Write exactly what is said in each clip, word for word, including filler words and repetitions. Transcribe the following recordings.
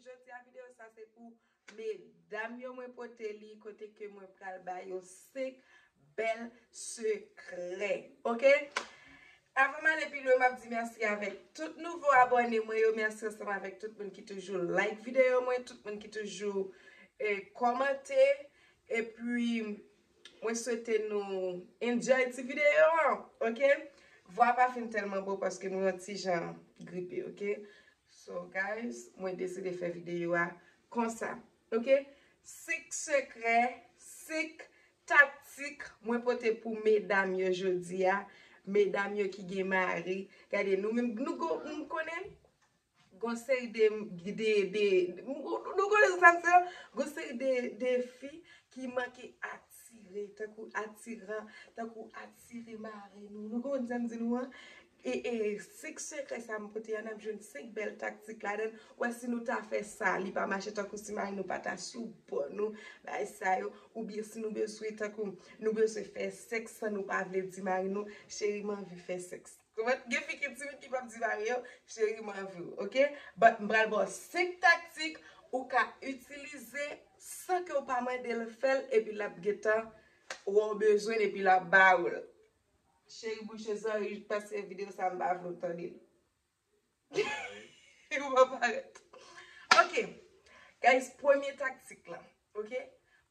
Jodi a videyo sa se pou medam yo, mwen pote li kote ke mwen pral ba yo senk bèl sekrè. Ok? Avan m ale pi lwen, m ap di mèsi avèk tout nouvo abòne mwen yo. Mèsi ansanm avèk tout moun ki toujou like videyo mwen, tout moun ki toujou eh, kòmante. Epi, mwen swete nou enjoy ti videyo an, ok? Vwa pa fin tèlman bon paske mwen yon ti jan gripe, ok? So, guys, mwen deside fè videyo a konsa, ok? Senk sekrè, senk taktik mwen pote pou medam yo jodi a. Medam yo ki gen mari. Gade, nou menm, nou go, nou konnen, gon seri de, de, de, nou konnen sa m di yo? Gon seri de, de fi ki manke atire, tankou atiran, tankou atire mari nou. Nou konn sa m di nou an? E, e, senk sekrè sa m pote a, n ap jwenn senk bèl taktik ladan. Wè si nou ta fè sa, li pa mache tankou si mari nou pa ta sou bò nou, bagay sa yo, oubyen si nou bezwen tankou, nou bezwen fè sèks san nou pa vle di mari nou, cheri m anvi fè sèks. Konprann? Gen fi ki timid ki p ap di mari yo, cheri m anvi w, ok? But m pral ba w senk taktik ou ka itilize san ke w pa mande l fè l, epi l ap gentan wè w bezwen l, epi l ap ba ou l. Cheri bouche zòrèy paske videyo sa m pa vle w tande l. Ou pa parèt. Ok. Guys, premye taktik lan. Ok?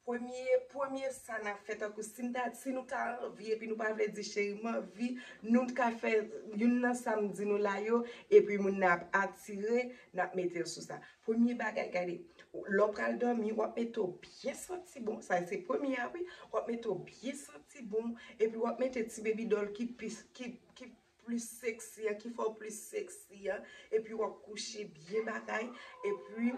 Premye, premye sa n ap fè tankou si n ta, si nou ta anvi epi nou pa vle di cheri m anvi, nou ka fè youn nan sa m di nou la yo, epi moun nan ap atire, n ap mete l sou sa. Premye bagay, gade, lè w pral dòmi, w ap mete w byen santi bon, sa se premye a wi, w ap mete w byen santi bon, epi w ap mete ti baby doll ki pis, ki, ki plis seksi an, ki fè w plis seksi an, epi w ap kouche byen bagay, epi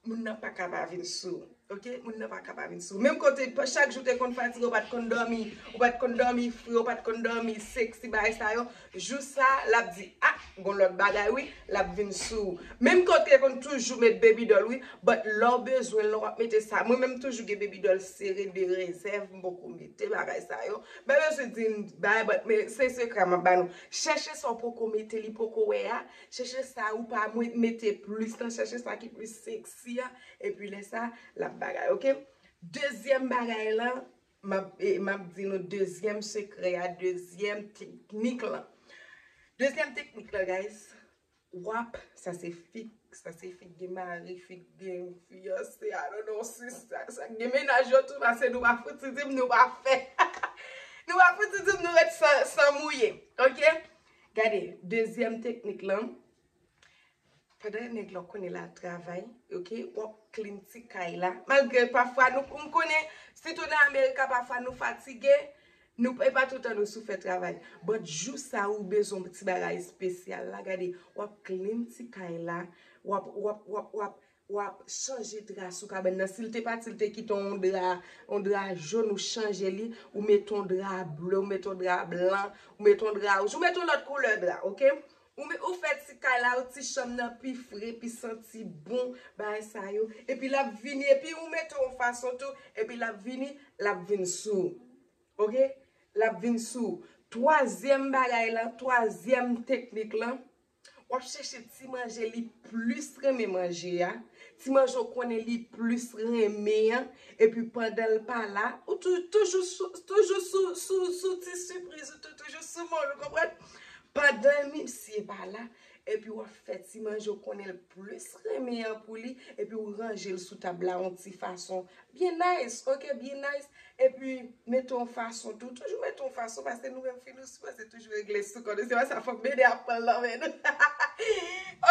moun nan pa ka pa vin sou ou, ok? Moun nan pa ka pa vin sou ou. Menm kote, chak jou te konn fatige, ou pa t konn dòmi, ou pa t konn dòmi fre, ou pa t konn dòmi seksi, bagay sa yo, jou sa, l ap di, ah, gon lòt bagay wi, l ap vin sou ou. Menm kote konn toujou met baby doll wi, but lè w bezwen l, lè w ap mete sa. Mwen menm toujou gen baby doll sere de rezèv, m poko mete bagay sa yo. Mwen bezwen di n bagay, but men se sekrè m ap ba nou. Chèche sa w poko mete, li poko wè a. Chèche sa ou pa mete plis lan, chèche sa ki plis seksi a. Epi lè sa, l ap bagay, ok? Dezyèm bagay lan, m ap, e, m ap di nou dezyèm sekrè a, dezyèm teknik lan. Dezyèm teknik lan, guys, w ap, sa se fi, sa se fi k gen mari, fi k gen fiyanse, I don't know, si sa, sa k gen mennaj yo tou, paske nou pa fouti di m nou pa fè. Nou pa fouti di m nou ret san, san mouye, ok? Gade, dezyèm teknik lan, pandan nèg la w konnen l al travay, ok, w ap clean ti kay la. Malgre pafwa nou, m konnen, sitou nan Amerika, pafwa nou fatige, nou, e pa toutan nou sou fè travay. But jou sa ou bezwen yon ti bagay espesyal la, gade, w ap clean ti kay la, w ap, w ap, w ap, w ap, w ap chanje dra sou kabann nan. Si l te pati, l te kite yon dra, yon dra jòn, ou chanje li, ou mete yon dra ble, ou mete yon dra blan, ou mete yon dra wouj, ou mete yon lòt koulè dra, ok? Ou, ou fè ti kay la, ou ti chanm nan pi fre, pi santi bon, bagay sa yo. Epi l ap vini, epi ou mete yon fason tou, epi l ap vini, l ap vin sou ou. Ok? L ap vin sou ou. Twazyèm bagay lan, twazyèm teknik lan, w ap chèche ti manje li plis renmen manje a, ti manje w konnen li plis renmen an, epi pandan l pa la, ou tou-, toujou sou, toujou sou, sou, sou ti sipriz, ou tou-, toujou sou mòl, ou konprann? Pandan misye pa la, epi w ap fè ti manje w konnen l plis renmen an pou li, epi w ranje l sou tab la yon ti fason byen nice, ok, byen nice, epi mete yon fason tou, toujou mete yon fason, paske nou menm fi nou sipoze toujou regle sou kò nou, se pa sa fanm Benè ap pran l nan men nou.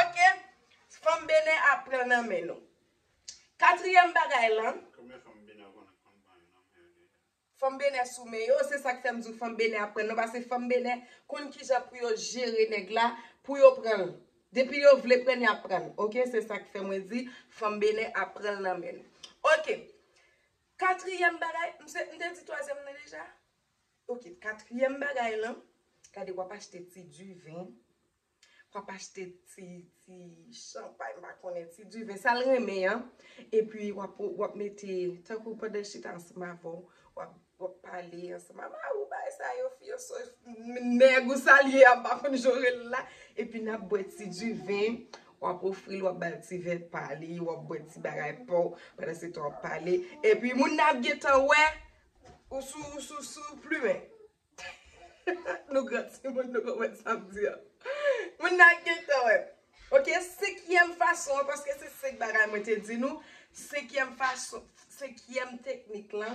Ok, fanm Benè ap pran l nan men nou. Katriyèm bagay lan, fanm Benè sou men yo, se sa k fè m di w fanm Benè ap pran l non, paske fanm Benè konn kijan pou yo jere nèg la, pou yo pran l. Depi yo vle pran l, y ap pran l. Ok, se sa k fè mwen di fanm Benè ap pran l nan men nou. Ok, katriyèm bagay, m se, m te di twazyèm nan deja? Ok, katriyèm bagay lan, gade w ap achte ti diven, w ap achte ti, ti chanpay, m pa konnen, ti diven, sa l renmen an. Epi w ap, w ap mete, tankou pandan l chita ansanm avè w, w ap, w ap pale ansanm avè w, bagay sa yo, fiyanse, nèg ou sa l ye a, m pa konn jan w rele l la. Epi n ap bwè ti diven, w ap ofri l, w ap ba l ti vè pa li, w ap bwè ti bagay pa w, pandan se tan w ap pale. Epi moun nan ap gentan wè ou sou, ou sou, sou plimen. Nou gran timoun, nou konprann sa m di an. Moun nan ap gentan wè. Ok, senkyèm fason an, paske se senk bagay mwen te di nou. Senkyèm fason, senkyèm teknik lan,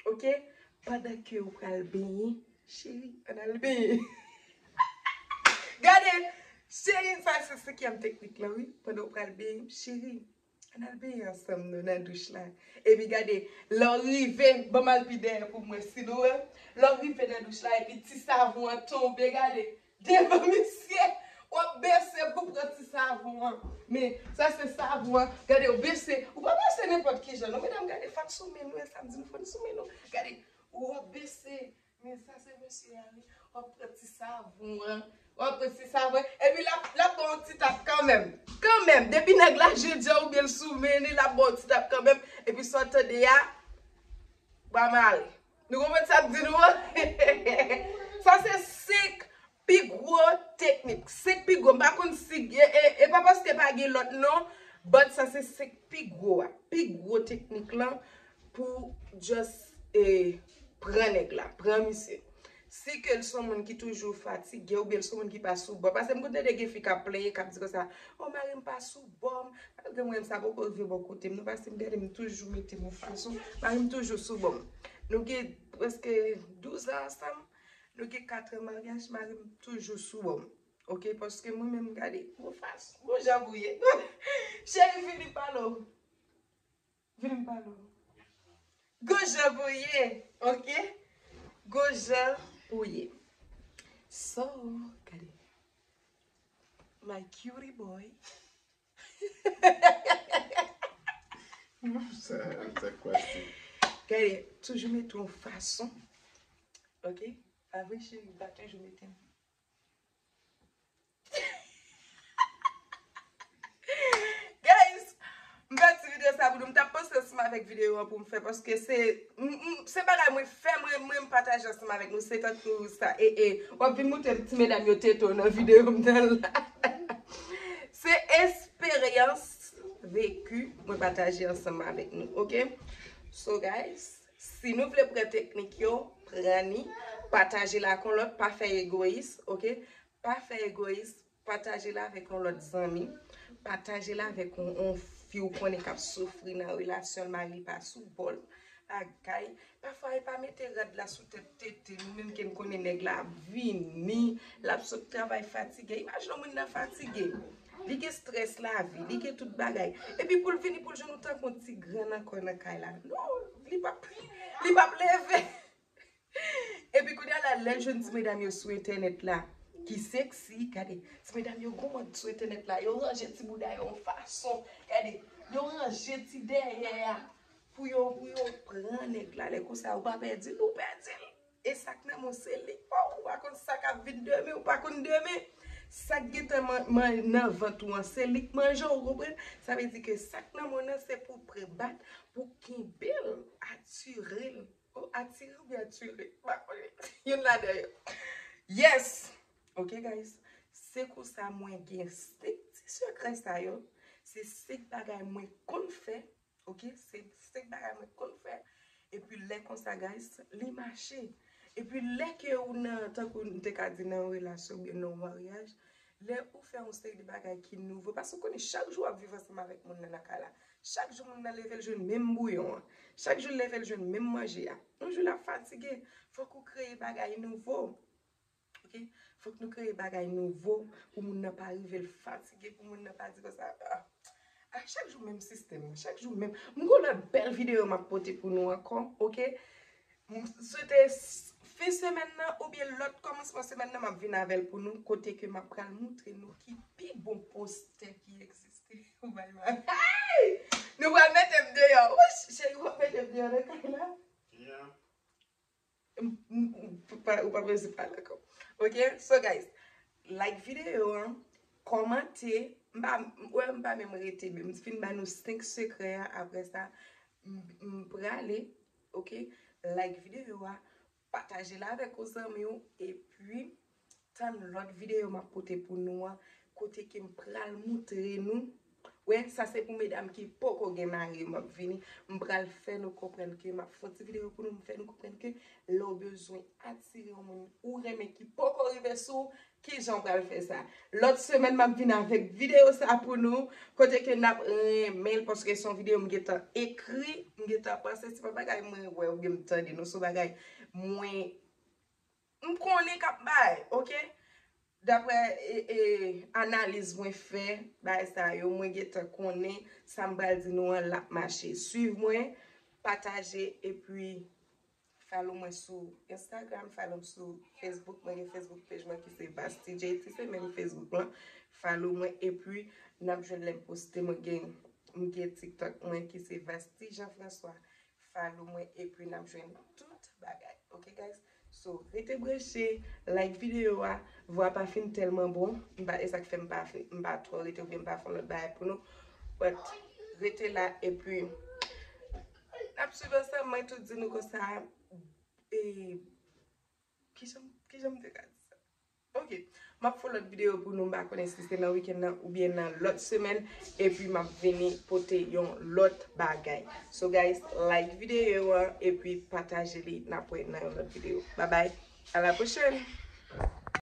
ok, pandan ke ou pral benyen, cheri, ann al benyen. Gade, cheri, sa se senkyèm teknik lan, wi. Pandan ou pral benyen, cheri, ann al benyen ansanm nou nan douch la. Epi gade, lè w rive, ban m al pi dèyè pou mwen, si nou wè. Lè w rive nan douch la, epi ti savon an tonbe, gade. Devan misye, w ap bese pou pran ti savon an. Men, sa se savon an. Gade, w bese. Ou pa bese nenpòt ki jan, non, medam, gade, fò n sou men nou, e sa m di nou, fò n sou men nou. Gade, w ap bese. Men sa se mesye a, wi. W ap pran ti savon an. W ap pran ti savon an. Epi l ap, l ap ba w ti tap kanmenm. Kanmenm. Depi nèg la jodi a oubyen l sou men li, l ap ba w ti tap kanmenm. Epi sa w tande a, bwa mare. Nou konprann sa m di nou an? Sa se senk pi gwo teknik. Senk pi gwo. M pa konn si, e, e, e pa paske pa gen lòt non, but sa se senk pi gwo a. Pi gwo teknik lan pou just, e, pran nèg la, pran misye. Si ke l se yon moun ki toujou fatige oubyen l se yon moun ki pa sou bòm. Paske m konn tande gen fi k ap plenyen, k ap di konsa, o, mari m pa sou bòm. Malgre mwen menm sa poko rive bò kote m non, paske m gade m toujou mete m yon fason. Mari m toujou sou bòm. Nou gen prèske douz an ansanm. Nou gen kat an maryaj, mari m toujou sou bòm. Ok, paske mwen menm gade, bon fason, bon jan pou ye. Cheri, vini m pale w. Vini m pale w. Gon jan pou ye, ok? Gon jan pou ye. So, gade. My cutie boy. Sa, sa kwa se? Gade, toujou mete yon fason. Ok? Pa vre, cheri, pa toujou mete. Guys, m fè ti videyo sa pou nou. M t ap panse ansanm avèk videyo an pou m fè, paske se, m, m, se bagay mwen fè, mwen, mwen m pataje ansanm avèk nou. Se tankou sa, e, e, w ap vin montre ti medam yo tete w nan videyo m nan la. Se esperyans veki mwen pataje ansanm avèk nou, ok? So, guys, si nou vle pran teknik yo, pran ni, pataje l ak yon lòt, pa fè egoyis, ok? Pa fè egoyis, pataje l avèk yon lòt zanmi, pataje l avèk yon, yon fi w konnen k ap soufri nan relasyon l, mari l pa sou bòl. Bagay, pafwa e pa mete rad la sou tèt tete, nou menm ke n konnen nèg la ap vini, l ap sot travay fatige. Imajine yon moun nan fatige. Li gen strès lavi, li gen tout bagay. Epi pou l vini, pou l jwenn ou tankou yon ti grenn ankò nan kay la. Non, li p ap, li p ap leve. Epi kounye a la, lè l jwenn ti medam yo sou entènèt la, ki seksi, gade, ti medam yo gwo mòd sou entènèt la, yo ranje ti bouda yo yon fason, gade, yo ranje ti dèyè a, pou yo, pou yo pran nèg la, lè konsa, ou pa pèdi l, ou pèdi l. E sa k nan men w, se li k pa w, ou pa konn sa k ap vin demen, ou pa konn demen. Sa k gentan man, man, nan vant ou an, se li k manje w, ou konprann? Sa vle di ke sa k nan men w nan, se pou w pran bat, pou w kenbe l, atire l. O, atire oubyen atire? M pa konnen. Youn ladan yo. Yes! Ok, guys. Se konsa mwen gen senk ti sekrè sa yo. Se senk bagay mwen konn fè. Ok? Se senk bagay mwen konn fè. Epi lè konsa, guys, li mache. Epi lè ke ou nan, tankou m te ka di nan yon relasyon oubyen nan yon maryaj, lè ou fè yon seri de bagay ki nouvo, paske ou konnen chak jou w ap viv ansanm avèk moun nan nan kay la. Chak jou moun nan leve, l jwenn menm bouyon an. Chak jou l leve, l jwenn menm manje a. Yon jou l ap fatige. Fòk ou kreye bagay nouvo. Ok? Fòk nou kreye bagay nouvo pou moun nan pa rive l fatige, pou moun nan pa di konsa, ah, ah, chak jou menm sistèm nan, chak jou menm. M gon lòt bèl videyo m ap pote pou nou ankò, ok? M swete s-, fen semèn nan oubyen lòt kòmansman semèn nan, m ap vin avè l pou nou, kote ke m ap pral moutre nou ki pi bon postè ki egziste. Ou bay mal. Hey! Nou pral mete m deyò. Wouch, cheri, w ap mete m deyò nan kay la? Yeah. M, m, m, pa, ou pa bezwen pale ankò. Ok? So, guys, like videyo an, kòmante. M pa, m, wè, m pa menm rete, men m fin ba nou senk sekrè a. Apre sa, m, m prale, ok? Like videyo a, pataje l avèk yon zanmi w, epi tann lòt videyo m ap pote pou nou an. kote ke m pral moutre nou. Wè, sa se pou medam ki poko gen mari yo m ap vini. M pral fè nou konprann ke m ap fè yon ti videyo pou nou, m fè nou konprann ke lè w bezwen atire yon moun ou renmen ki poko rive sou w, kijan w pral fè sa. Lòt semèn, m ap vin avèk videyo sa pou nou, kote ke n ap renmen l, paske se yon videyo m gentan ekri, m gentan panse, se pa bagay mwen wè oubyen m tande, non, se yon bagay mwen m konnen k ap bay, oke? Daprè e, e, analiz mwen fè, bagay sa yo, mwen gentan konnen sa m pral di nou an l ap mache. Swiv mwen, pataje, epi follow mwen sou Instagram, follow m sou Facebook, mwen gen Facebook page mwen ki se Vasti J T, se menm Facebook lan. Follow mwen, epi n ap jwenn lè m poste, mwen gen, m gen TikTok mwen ki se Vasti Jean François. Follow mwen, epi n ap jwenn tout bagay. Oke, guys? So, rete branche, like videyo a. Vwa pa fin tèlman bon. M pa, e sa k fè m pa fin, m pa twò rete oubyen m pa fè yon lòt bagay pou nou. But, rete la, epi n ap swiv ansanm. Mwen tou di nou konsa, e, kijan, kijan m te ka di sa? Oke, m ap fè lòt videyo pou nou, m pa konnen si se nan wikenn nan oubyen nan lòt semèn, epi m ap vini pote yon lòt bagay. So, guys, like videyo an, epi pataje li, n ap wè nan yon lòt videyo. Bye bye, à la prochaine!